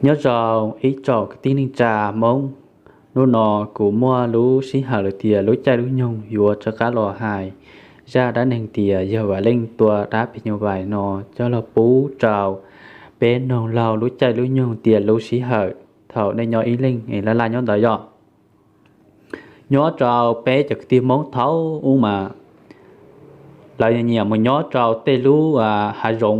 Nyob zoo ib tsoom kwv tij neej tsa Hmoob, hnub no kuv muaj lub sij hawm los tias lub caij lub nyoog yuav rov qab los hais zaj dab neeg tias yawg Vam Leej tua dab phim nyuj vais no coj los pub rau peb mloog laug lub caij lub nyoog tias lub sij hawm thaum nej nyob ib leeg es laj laj nyob ntawd yog nyob rau peb cov kwv tij Hmoob thaum ub mas lawv nyiam mus nyob rau tej lub hav zoov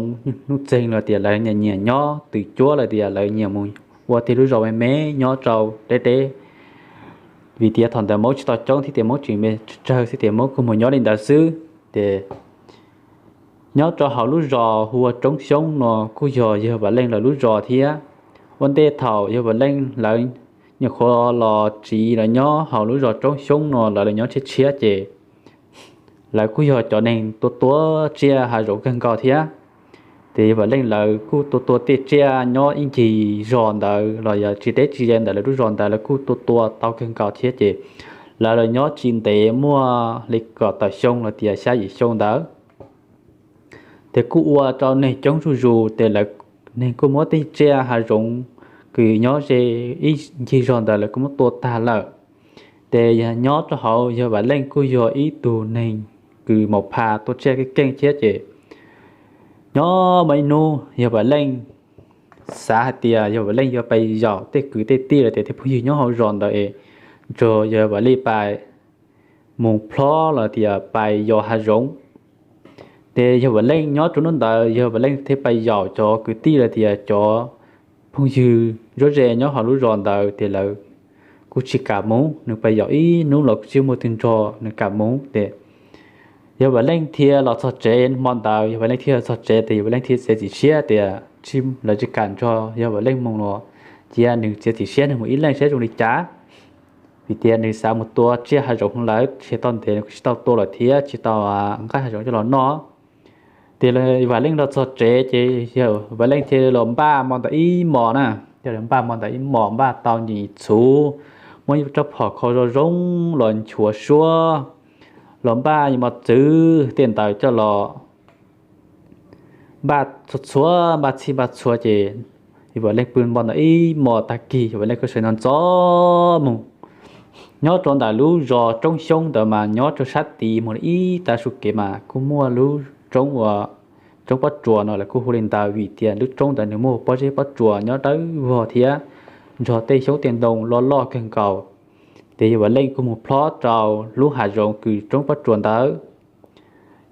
nuj txeeg los tias lawv nyiam nyob twm cuab los tias lawv nyiam mus ua tej lub zos me me nyob rau deb deb. Vim tias thaum ntawd Hmoob tsis tau coob thiab tias Hmoob tseem me tsawg xwb tias Hmoob kuj mus nyob li ntawd xwb ces nyob rau hauv lub zos hu ua Roob Xyoob no kuj yog yawg Vam Leej lawv lub zos thiab. Ua ntej thaum yawg Vam Leej lawv nyuam qhuav los tsiv los nyob hauv lub zos Roob Xyoob no lawv los nyob tshiab tshiab ces lawv kuj yog cov neeg tua tua tsiaj hav zoov kawg nkaus thiab. Ces yawg Vam Leej lawv kuj tua tua tej tsiaj nyob ib ncig zos ntawd los yog tsis deb tsis ze ntawm lawv lub zos ntawd lawv kuj tua tua tau kawg nkaus thiab ces lawv los nyob tsis ntev muaj li kaum tawm xyoo los tias xya yim xyoo ntawd. Ces kuj ua rau neeg coob zuj zus ces lawv neeg kuj muab tej tsiaj hav zoov kws nyob ze ib ncig zos ntawd lawv kuj muab tua tag lawm. Ces nyob rau hauv yawg Vam Leej kuj yog ib tug neeg kws maum pha tua tsiaj keej keej thiab ces nyob muaj ib hnub yawg Vam Leej xav hais tias yawg Vam Leej yuav pais yaum tej kwv tej tij los tias tej phooj ywg nyob hauv zos ntawd es nrog yawg Vam Leej pais mus plob los tias pais yos hav zoov. Ces yawg Vam Leej nyob rau hnub ntawd yawg Vam Leej thiaj pais yaum cov kwv tij los tias cov phooj ywg zuab ze nyob hauv lub zos ntawd ces lawv kuj tsis kam mus, nws pais yaum ib hnub los kuj tsis muaj tus nrog nws kam mus ces yawg Vam Leej thiaj los txog tsev hmo ntawd, yawg Vam Leej thiaj los txog tsev ces yawg Vam Leej thiaj txiav txim siab tias tsis, lawv tsis kam nrog yawg Vam Leej mus los cia nws txiav txim siab nws mus ib leeg saib zoo li cas. Vim tias nws xav mus tua tsiaj hav zoov lawm, tsis tau ntev nws kuj tsis tau tua lawm thiab tsis tau nqaij hav zoov coj los noj. Ces Vam Leej los txog tsev ces Vam Leej thiaj los npaj hmo ntawd ib hmos na, thiaj los npaj hmo ntawd ib hmos, npaj tau nyias txhuv, muab rab phom kho zoo zoo los nchuav suab, los npaj mos txwv tej ntawd coj los npaj txhua txhua, npaj txhij npaj txhua ces Vam Leej pw hmo ntawd ib hmos tag kis Vam Leej kuj sawv ntxov ntxov mus. Nyob rau ntawm lub zos Roob Xyoob ntawd mas nyob rau sab tid mus li ib tav su kev mas kuj muaj lub roob uas Roob Pob Tsuas no lawv kuj hu li ntawd vim tias lub roob ntawd nws muaj pob zeb pob tsuas nyob dawb vog thiab nrog tej xyoob tej ntoo loj loj kawg nkaus. Ces yawg Vam Leej kuj mus plob rau lub hav zoov kws Roob Pob Tsuas ntawd.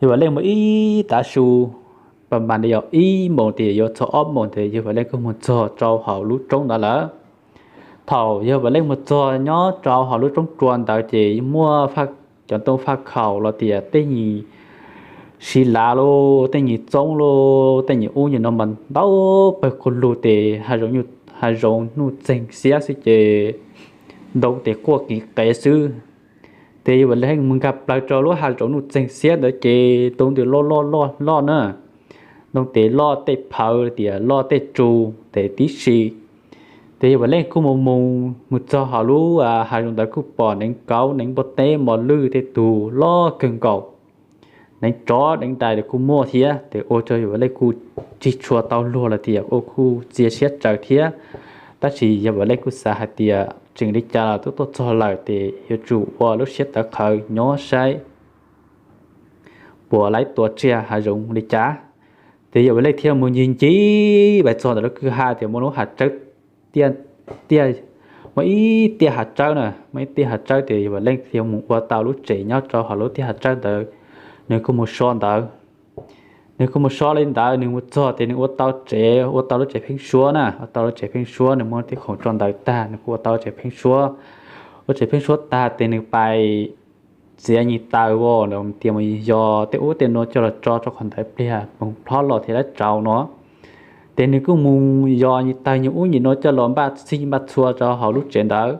Yawg Vam Leej mus ib tav su, pas mas li yog ib moos ces yuav txog ob moos ces yawg Vam Leej kuj mus txog rau hauv lub roob ntawd lawm. Thaum yawg Vam Leej mus txog nyob rau hauv lub roob tsua ntawd ces muaj cov ntoo faj khaum los tias tej nyuag si lav los tej nyuag txoob los tej nyuag ub nyuag no mas ntau pawg qus lug ces hav zoov nuj txeeg xiab xwb ces ntoo ces quaj kiv qev xwb. Ces yawg Vam Leej mus nkag plaws rau lub hav zoov nuj txeeg xiab ntawd ces ntoo tes loj loj loj loj na, ntoo tes loj tej phawv tias loj tej tsu tes tib si. Ces yawg Vam Leej kuj mus mus mus txog hauv lub hav zoov ntawd kuj pom neev kauv neev npua teb mos lwj tej tug loj kawg nkaus. Neev tsov neev dais los kuj muaj thiab ces ua rau yawg Vam Leej kuj tsis tshua tau luag los tias ua kuj txias siab tsawv thiab. Tab sis yawg Vam Leej kuj xav hais tias tseem li cas los twb tuaj txog lawm ces yuav tsum ua lub siab tawv qhawv nyob saib puas laib tua tsiaj hav zoov li cas. Ces yawg Vam Leej thiaj mus ncig ncig pais txog ntawm lub kwj ha tias muaj lub hav tsawb, tiaj, muaj ib tiaj hav tsawb na, muaj ib tiaj hav tsawb ces yawg Vam Leej thiaj mus ua tau lub tsev nyob rau hauv lub tiaj hav tsawb ntawd. Nws kuj mus so ntawd, nws kuj mus so li ntawd, nws mus txog ces nws ua tau tsev, ua tau lub tsev pheeb suab na, ua tau lub tsev pheeb suab, nws muab tej khoom tso ntawd tag nws kuj ua tau lub tsev pheeb suab. Ua tsev pheeb suab tag ces nws pais txiav nyuag taws as tias mus yos tej ub tej nuav coj los tso rau qhov ntawd pliag moog plob los thiaj laib tsau no. Ces nws kuj mus yos nyuag taws nyuag ub nyuag nuav coj los npaj txhij npaj txhua rau hauv lub tsev ntawd.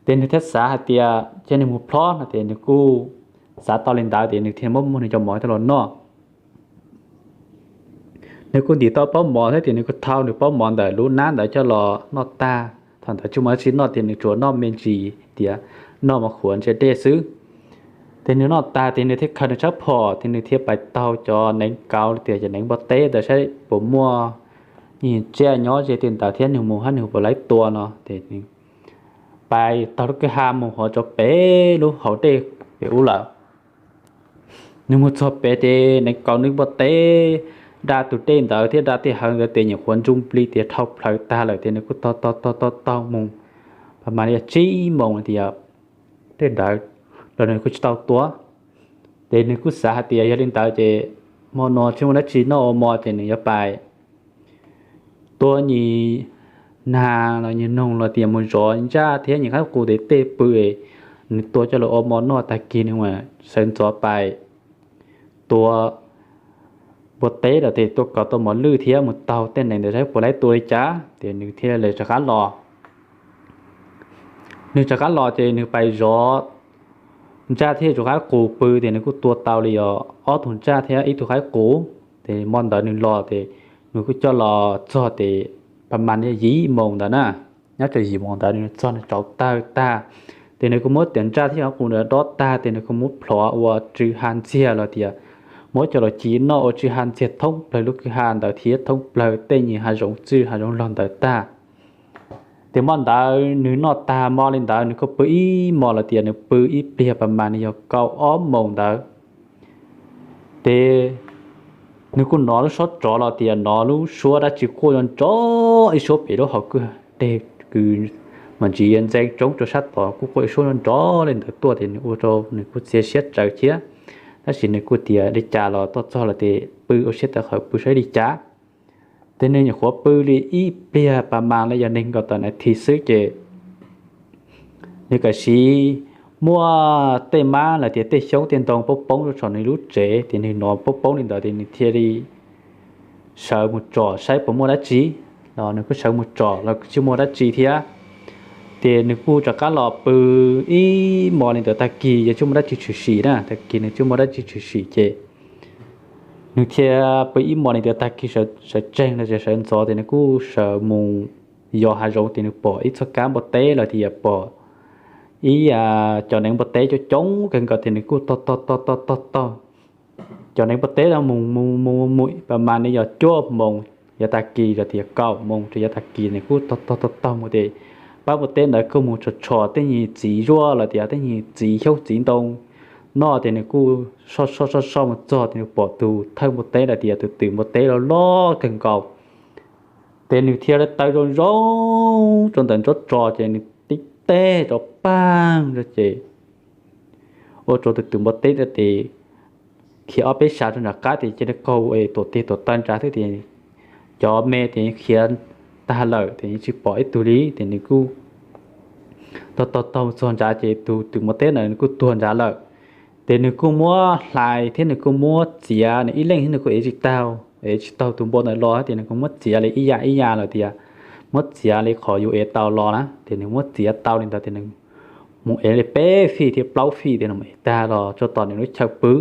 Ces nws thiaj xav hais tias ces nws mus plob no ces nws kuj xav tau li ntawd ces nws thiaj muab muab nws cov mov coj los noj. Nws kuj ntim tau pob mov thiab ces nws kuj thau nws pob mov ntawm lub nab ntawd coj los noj tag. Thaum ntawd tsis muaj dab tsi noj ces nws tsuas noj me ntsis tias noj mov qhuav ntsia dej xwb. Ces nws noj tag ces nws thiaj khaws nws tsab phom ces nws thiaj pais taug cov neev kauv tias cov neev npua teb ntawd saib puas muaj tsiaj nyob ze tej ntawd thiab, nws mus hab nws puas laib tua no ces pais taug lub kwj ha mus hov tso pem lub hauv dej pem ub lawm. Nws mus txog pem ces neev kaus nws npua teb da tus dej ntawd thiab da tej hawv ntawd ces nyuam qhuav ntsuj nplig tias dhau plhawv tag lawm ces nws kuj taug taug taug taug taug mus pab mas li yog tsib moos tias tej ntawd los nws kuj tsis tau tua. Ces nws kuj xav hais tias yog li ntawd ces hmo no tsis muaj dab tsi noj ua hmo ces nws yuav pais tua nyuag nas los nyuag noog los tias mus zov ntsaj thiab nyuag qaib qus tej tej pw, nws tua coj los ua hmo noj. Tag kis nws mam sawv ntxov pais tua npua teb los tias tua kom tau mos lwj thiab mus taug tej nees ntawd saib puas laib tua li cas ces nws thiaj li rov qab los. Nws rov qab los ces nws pais zov ntsaj thiab zov qaib qus pw ces nws kuj tua tau li os ob tug ntsaj thiab ib tug qaib qus. Ces hmo ntawd nws los ces nws kuj coj los txog ces pab mas li yim moos ntawd na, nyob rau yim moos ntawd nws txog nws tsau tawg tag. Ces nws kuj muab cov ntsaj thiab qaib qus ntawd dob tag ces nws kuj muab plhov ua tsw ha ntxiag los tias muab coj los ci noj ua tsw ha ntxiag thoob plawg lub kwj ha ntawd thiab thoob plawg tej nyuag hav zoov txwj hav zoov log ntawd tag. Ces hmo ntawd nws noj tag hmo li ntawd nws kuj pw ib hmos los tias nws pw ib pliag pab mas li yog kaum ob moos ntawd. Ces nws kuj hnov lub suab tsov los tias hnov lub suab dab tsi quaj nrov nrov ib suab pem lub hauv kwj deg kws mas ntsis ntxeev tsoob rau sab tod kuj quaj ib suab nrov nrov li ntawd tuaj ces nws ua rau nws kuj txiav siab tsawv thiab. Tab sis nws kuj tias li cas los tuaj txog los ces pw ua siab tawv qhawv pw saib li cas. Ces nws nyuam qhuav pw li ib pliag pab mas li yog nees nkaum tawm nas this xwb ces nws kam siv muaj tej mab los tias tej xyoob tej ntoo poob poob rau saum nws lub tsev ces nws hnov poob poob li ntawd ces nws thiaj li sawv mus tsom saib puas muaj dab tsi. Los nws kuj sawv mus tsom los tsis muaj dab tsi thiab. Ces nws kuj rov qab los pw ib hmos li ntawd. Tag kis yog tsis muaj dab tsi tshwm sim na, tag kis nws tsis muaj dab tsi tshwm sim ces nws thiaj pw ib hmos li ntawd. Tag kis sawv tsees los sawv ntxov ces nws kuj sawv mus yos hav zoov ces nws pom ib txoj kab npua teb los tias pom ib cov neev npua teb coob coob kawg nkaus ces nws kuj taug taug taug taug taug taug cov neev npua teb no mus mus mus mus pab mas li yog cuaj moos, yog tag kis los tias kaum moos rau yog tag kis nws kuj taug taug taug taug mus ces pab npua teb ntawd kuj mus tshom tshom tej nyuag txiv zuaj los tias tej nyuag txiv xyoob txiv ntoo noj ces nws kuj soj soj soj soj mus txog ces nws pom tus thawj npua teb los tias tus twm npua teb loj loj kawg nkaus. Ces nws thiaj li taw zoo zoo rau ntawm nraub ro ces nws tib teg rau paag rau ces ua rau tus twm npua teb ntawd ces khiav ob peb sab rau nram qab ces cia li qaug es tuam tes tuam taw nrad xwb ces cov me ces khiav tag lawm ces tsis pom ib tug li ces nws kuj taug taug taug txog nrad ces tus twm npua teb ntawd nws kuj tuag nrad lawm. Ces nws kuj muab hlais thiab nws kuj muab txiav, nws ib leeg thiab nws kuj ev tsis tau, ev tsis tau tus npua ntawd los ces nws kuj muab txiav li ib yam ib yam los tias muab txiav li qhov yus ev tau los na ces nws muab txiav tau li ntawd ces nws mus ev li peb fij thiab plaub fij ces nws mus ev tag los tso tom nws lub chaw pw.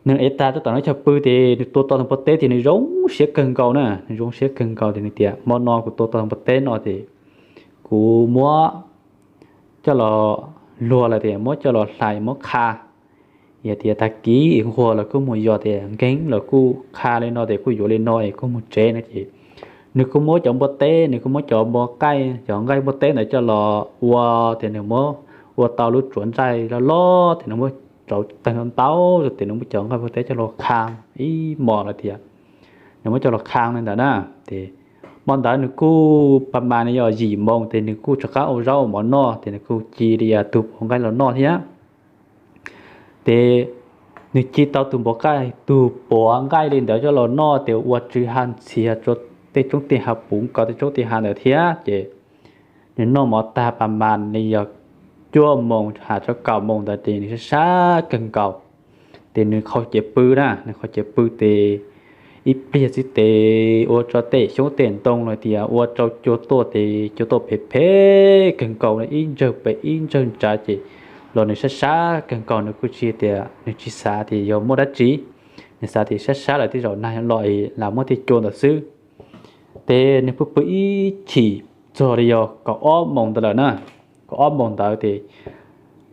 Nws ev tag tso tom nws lub chaw pw ces nws tua tau tus npua teb ces nws zoo siab kawg nkaus na, nws zoo siab kawg nkaus ces nws tias hmo no kuv tua tau tus npua teb no ces kuv muab coj los luag los tias muab coj los hlais muab qha, yog tias tag kis nquag los kuj mus yos tias nkeeg los kuj qha li no ces kuj yuav li no es kuj mus tsev no ces nws kuj muab cov npua teb, nws kuj muab cov npua nqaij, cov nqaij npua teb ntawd coj los ua, ces nws muab ua tau lub tsuav nqaij loj loj ces nws muab rauv tag ntau ntau ces nws muab cov nqaij npua teb coj los qha ib hmos los tias nws muab coj los qha li ntawd na. Ces hmo ntawd nws kuj pab mas li yog yim moos ces nws kuj rov qab ua zaub ua mov noj ces nws kuj ci li yog tus puav nqaij los noj thiab. Ces nws ci tau tus puav nqaij, tus puav nqaij li ntawd coj los noj ces ua tsw ha ntxiag rau tej roob tej hav puv nkaus tej roob tej hav ntawd thiab ces nws noj mov tag pab mas li yog cuaj moos has rau kaum moos ntawd ces nws sab sab kawg nkaus. Ces nws qhau cev pw na, nws qhau cev pw ces ib pliag txib tes ua rau tej xyoob tej ntoo los tias ua rau cua tuaj ces cua tuaj phem phem kawg nkaus ib ntsawg pem ib ntsawg nrad ces los nws sab sab kawg nkaus nws kuj tsis tias nws tsis xav tias yuav muaj dab tsi, nws xav tias sab sab lawm tej zaum nag los lam muab tej cua ntawd xwb. Ces nws pw pw ib chim txog li yog kaum ob moos ntawd lawm na, kaum ob moos ntawd ces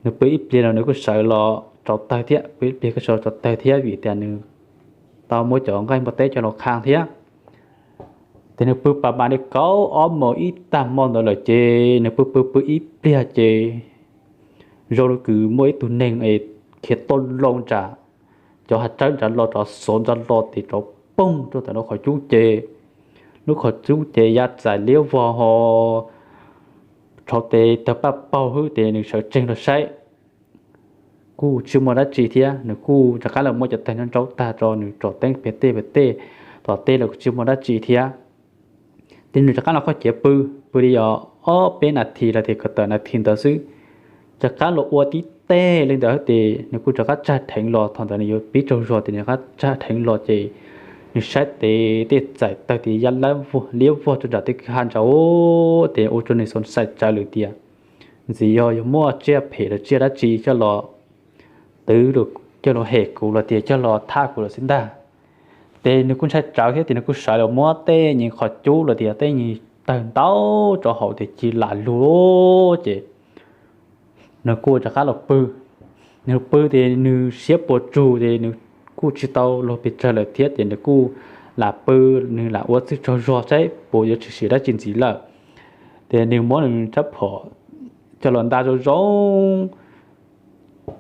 nws pw ib pliag los nws kuj sawv los rauv taws thiab, pw ib pliag kuj sawv los rauv taws thiab vim tias nws tau muab cov nqaij npua teb coj los qha thiab. Ces nws pw pas mas li kaum ob moos ib tag hmo ntawd lawm ces nws pw pw pw ib pliag ces zoo li kws muaj ib tug neeg es khiav tuaj loo nram cov hav tsawb nrad los rov xov nrad los ces rov poog rau ntawm lub qhov cub ces lub qhov cub ces ya txais liab vog ho rhauv tes tawg paj paug hwb ces nws sawv tsees los saib kuj tsis muaj dab tsi thiab. Nws kuj rov qab los muab cov tag nrho nrauj tag rau nws tsom teeb pem tej pem tej tom tej los kuj tsis muaj dab tsi thiab. Ces nws rov qab los qhov ciav pw, pw li ob peb nas this los tias kaum tawm nas this ntawd xwb, rov qab los ua tib teg li ntawd ces nws kuj rov qab tsag dheev los. Thaum ntawd nws yuav pib tsaug zog ces nws rov qab tsag dheev los ces nws saib tes tej txais tawg tes ya liab vog rau nram tej kwj ha nrad ces ua rau nws xav xaim tsawv lawm tias ntxiv yog yuav muaj tsiaj phem los tsiaj dab tsi coj los twv, coj los hem kuv los tias coj los thab kuv lawm xwb ntag. Ces nws kuj ntshai tsawv thiab ces nws kuj sawv los muab tej nyuag qhov cub los tias tej nyuag tawg ntau rau hauv ces cia li lam lug ces nws kuj rov qab los pw. Nws pw ces nws siab puas tsuag ces nws kuj tsis tau luag pes tsawg lawm thiab ces nws kuj lam pw, nws lam ua txuj tsaug zog saib puas yuav tshwm sim dab tsi ntxiv lawm. Ces nws muab nws rab phom coj los nta zoo zoo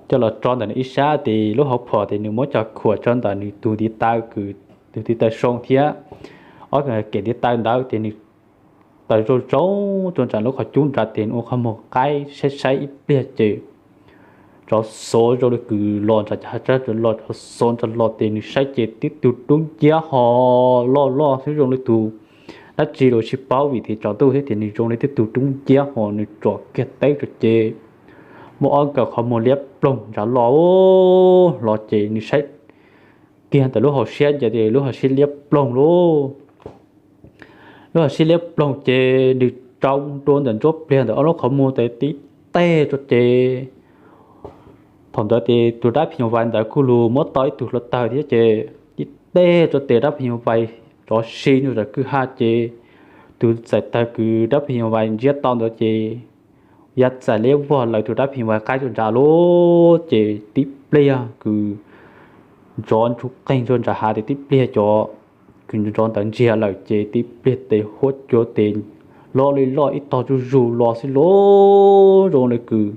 coj los tso ntawm nws ib sab ces lub hauv phom ces nws muab coj khuam rau ntawm nws tus ntiv taw, tus ntiv taw soo thiab ob kem ntiv taw ntawd ces nws taws zoo zoo rau nram lub qhov cub nrad ces nws ua qhov muag qaib saib saib ib pliag ces rov xov zoo li kws los nram cov hav tsawb los rov xov nrad los ces nws saib ces tib tug dub nciab ho loj loj xwb zoo li tus dab tsi los tsis paub vim tias tsaus ntuj thiab ces nws zoo li tib tug dub nciab ho nws tsom kiag teb rau ces muaj ob nkawm qhov muag liab ploog nrad los los ces nws saib kiag ntawm lub hauv siab ces lub hauv siab liab ploog lauj. Lub hauv siab liab ploog ces nws rau ntua ntawm nruab pliag ntawm ob lub qhov muag tes tib teg rau ces thaum ntawd ces tus dab phim nyuj vais ntawd kuj lug muab tau ib tug hluav taws thiab ces tib teg rau ces dab phim nyuj vais rov si nyob rau kwj ha ces tus txais tawg kws dab phim nyuj vais ntsiab tau ntawd ces ya txais liab vog lawv tus dab phim nyuj vais qaib rau nrad lauj. Ces tib pliag kws nrov ntsuj qeeg rau nram hav ces tib pliag cov kws nrov ntawd ntsiag lawm ces tib pliag tes huab cua tes loj li loj ib tog zuj zus los xwb lauj. Zoo li kws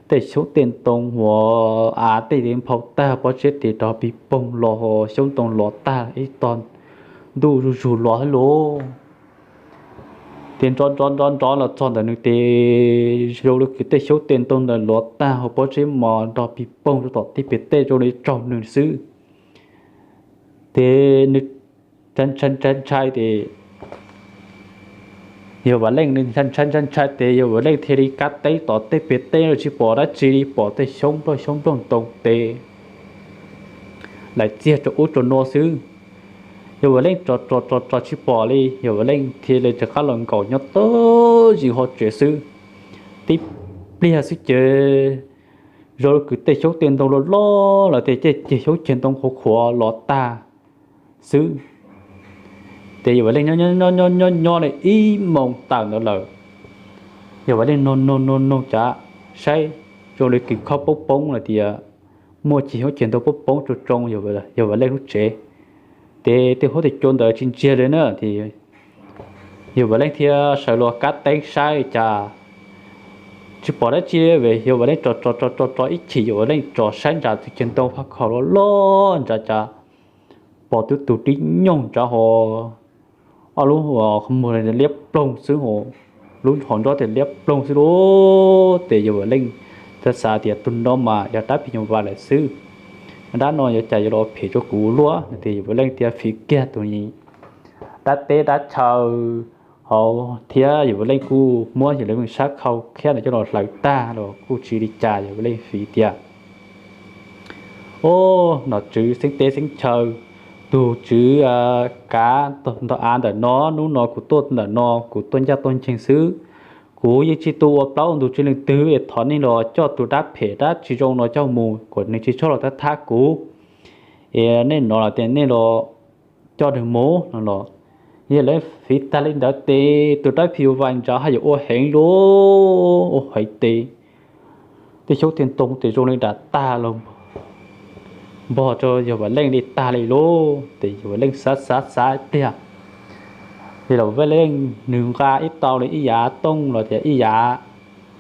tej xyoob tej ntoo uas av tej tes nphau tag pob zeb tes rog pig poog los, xyoob ntoo los tag ib tog ntuj zuj zus los xwb lauj. Ces nrov nrov nrov nrov los txog ntawm nws ces zoo li kws tej xyoob tej ntoo ntawd los tag ho pob zeb mos nrog pig poog rau tom tej pem tej zoo li raug nws xwb. Ces nws ntshai ntshai ces Yawg Vam Leej ntshai ntshai ntshai ntshai ces Yawg Vam Leej thiaj li kab teb tom tej pem tej los tsis pom dab tsi li, pom tej xyoob nplooj xyoob nplooj ntoo tes laim txiag rau ub rau no xwb. Yawg Vam Leej tso tso tso tso tsis pom li, Yawg Vam Leej thiaj li rov qab los nkaum nyob tag zis hauv tsev xwb. Tib pliag xwb ces zoo li kws tej xyoob tej ntoo loj loj los tej ceg xyoob ceg ntoo qhuav qhuav los tag xwb. Ces Yawg Vam Leej nyob nyob nyob nyob li ib moos tawm ntawd lawm, Yawg Vam Leej nug nug nug nug cav saib zoo li kws khob poob poob los tias muaj ceg xyoob ceg ntoo poob poob tsoo tsoo Yawg Vam Leej lub tsev. Ces tej huab tej cua ntawd tsis ntsiag li na ces Yawg Vam Leej thiaj sawv los kab teb saib cas tsis pom dab tsi li. Yawg Vam Leej tso tso tso tso tso ib chim, Yawg Vam Leej tso saib nram tus ceg ntoo faj khaum loj loj nrad cas pom twb tus dib nyoog nrad ho ob lub qhov muag liab ploog xwb, lub hauv nrob tias liab ploog xwb lauj. Ces Yawg Vam Leej thiaj xav tias tus no mas yog dab phim nyuj vais lawm xwb, dab no yuav cas yuav los phem rau kuv luaj no. Ces Yawg Vam Leej thiaj fiv kiag tus dab teb dab chaw hauv thiab Yawg Vam Leej kuj muab Yawg Vam Leej sab khau khiab ntawd coj los hlawv tag los kuj tsis li cas, Yawg Vam Leej fiv tias, Au, nom tswv xeeb teb xeeb chaw, tus tswv kav ntog av ntawm no, hnub no kuv tuaj ntawm no kuv tuaj ncaj tuaj ncees xwb. Kuv yeej tsis tu ua plaub ua ntug tsis leej twg es thov nej los coj tus dab phem dab tsis zoo no coj mus kom nws tsis txhob los thab thab kuv. Es nej no los tias nej los coj nws mus no los, Yawg Vam Leej fiv tag li ntawd ces tus dab phim nyuj vais nrad haj yam ua heev lauj, ua heev ces tej xyoob tej ntoo ces zoo li dam tag los npog rau Yawg Vam Leej li tag li lauj. Ces Yawg Vam Leej xav xav xav ib pliag, Ces Yawm Vaj Leej nws nqa ib tau li ib yav tooj los tias ib yav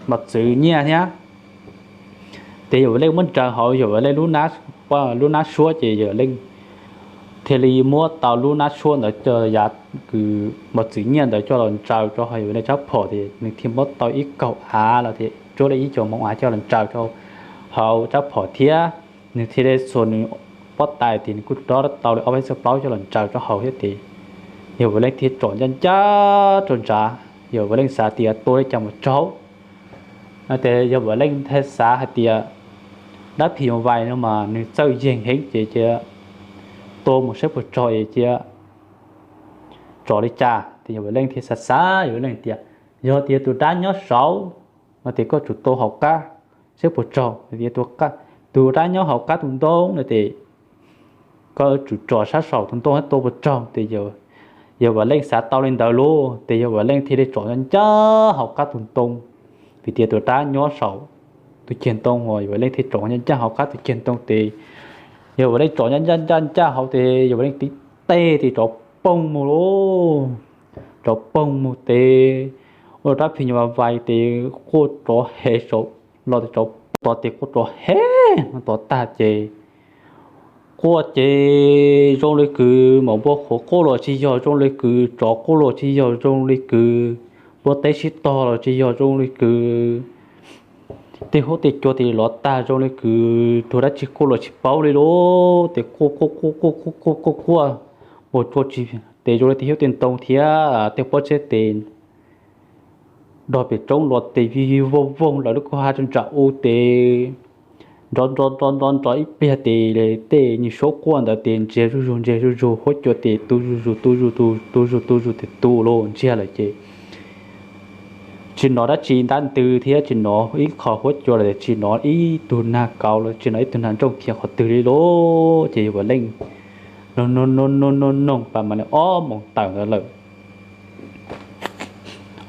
mos txwv nyiaj thiab. Ces Yawm Vaj Leej muab ntsaws hauv Yawm Vaj Leej lub nab suab ces Yawm Leej thiaj li muab tau lub nab suab ntawd coj yav kws mos txwv nyiaj ntawd coj los ntsaws rau hauv Yawm Leej rab phom ces nws thiaj muab tau ib kaug av los tias tsuab li ib co moo av coj los ntsaws rau hauv rab phom thiab. Nws thiaj li xuas nws pob tais ces nws kuj rov tau li ob peb txoj plaub coj los ntsaws rau hauv thiab ces Yawm Vaj Leej thiaj tsom ncaj ncaj rau nrad. Yawm Vaj Leej xav tias tua li cas mus raug no ces Yawm Vaj Leej thiaj xav hais tias dab phim nyuj vais no mas nws txawj yeeg heev ces cia tua mus saib puas raug es cia tsom li cas. Ces Yawm Vaj Leej thiaj xav xav, Yawm Vaj Leej tias yog tias tus dab nyob saud no ces koj tsum tua hauv qab saib puas raug. Tus dab nyob hauv qab tus ntoo no ces koj tsum tsom sab saum tus ntoo saib tua puas raug. Ces Yawm Vaj Leej xav tau li ntawd lauj ces Yawm Vaj Leej thiaj li tsom ncaj ncaj hauv qab tus ntoo, vim tias tus dab nyob saum tus ceg ntoo uas Yawm Vaj Leej thiaj tsom ncaj ncaj hauv qab tus ceg ntoo ces Yawm Vaj Leej tsom ncaj ncaj ncaj ncaj hauv ces Yawm Vaj Leej tib teg ces rov poog mus lauj. Rov poog mus ces ua rau dab phim nyuj vais ces quaj rov hev saud los ces rov tod ces quaj rov hev no tod tag ces quaj ces zoo li kws maum npua qhuav quaj los tsis yog, zoo li kws tsov quaj los tsis yog, zoo li kws npua teb sib tog los tsis yog, zoo li kws tej huab tej cua ces los tag, zoo li kws tus dab tsi quaj los tsis paub li lauj. Ces quaj quaj quaj quaj quaj quaj quaj quaj mus tsuas tsis, ces zoo li tej huab tej ntoo thiab tej pob zeb ces dog pem roob los ces vij vij voog voog lawm lub kaub hab rau nram u ces nrov nrov nrov nrov nrov ib pliag ces tej nyuag suab quaj ntawd ces ntsiag zuj zus ntsiag zuj zus, huab cua ces tu zuj zus tu zuj zus tu zuj zus tu zuj zus ces tu los ntsiag lawm ces tsis hnov dab tsi ntab ntws thiab tsis hnov ib qho huab cua los, tsis hnov ib tug nag kauv los tsis hnov ib tug nag nrooj khiav qhov twg li lauj. Ces Yawm Vaj Leej noog noog noog noog noog noog pas mas li ob moos tawm ntawd lawm.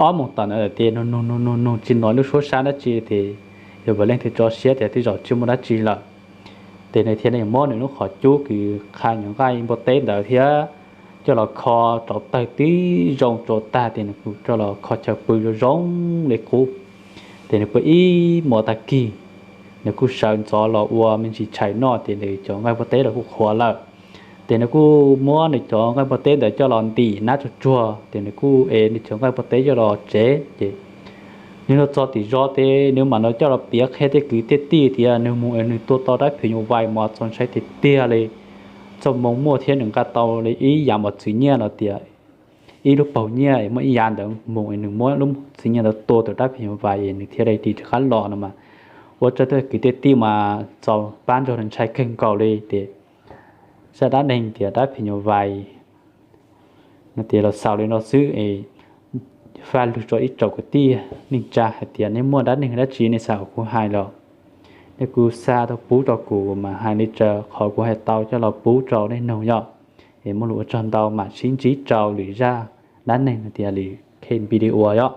Ob moos tawm ntawd lawm ces noog noog noog noog noog tsis hnov lub suab sab dab tsi ces Yawm Vaj Leej thiaj tso siab tias tej zaum tsis muaj dab tsi lawm. Ces nws thiaj li muab nws lub qhov cub kws qha nyuag nqaij npua teb ntawd thiab coj los kho rau tawg tib zoo rau tag ces nws kuj coj los kho chaw pw zoo zoo li qub. Ces nws pw ib hmos tag kis, nws kuj sawv ntxov los ua me ntsis tshais noj ces nws cov nqaij npua teb los kuj qhuav lawm. Ces nws kuj muab nws cov nqaij npua teb ntawd coj los ntim nab tsuag tsuag ces nws kuj ev nws cov nqaij npua teb coj los tsev ces nws los txog tim zos ces nws mam li coj los piav qhia tej kwv tej tij tias nws mus es nws tua tau dab phim nyuj vais mas txaus ntshai tiag tiag li. Txoj hmoo muaj thiab nws nqa tau li ib yav mos txwv nyiaj los tias ib lub paug nyiaj es muaj ib yav ntawd mus es nws muab lub mos txwv nyiaj ntawd tua tus dab phim nyuj vais es nws thiaj li dim rov qab los no mas ua rau tej kwv tej tij mas txaus pab ntsoog ntshai kawg nkaus li ces zaj dab neeg tias dab phim nyuj vais no ces los xaus li no xwb es faj lug rau ib tsoom kwv tij neej tsa hais tias nej muaj dab neeg dab tsi nej xav kom kuv hais los nej kuj xa tuaj pub rau kuv mas hais li cas qhov kuv hais tau coj los pub rau nej noog yom. Es muaj lus ua tsaug ntau, mam sib ntsib rau lwm zaj dab neeg hais tias lwm video yom.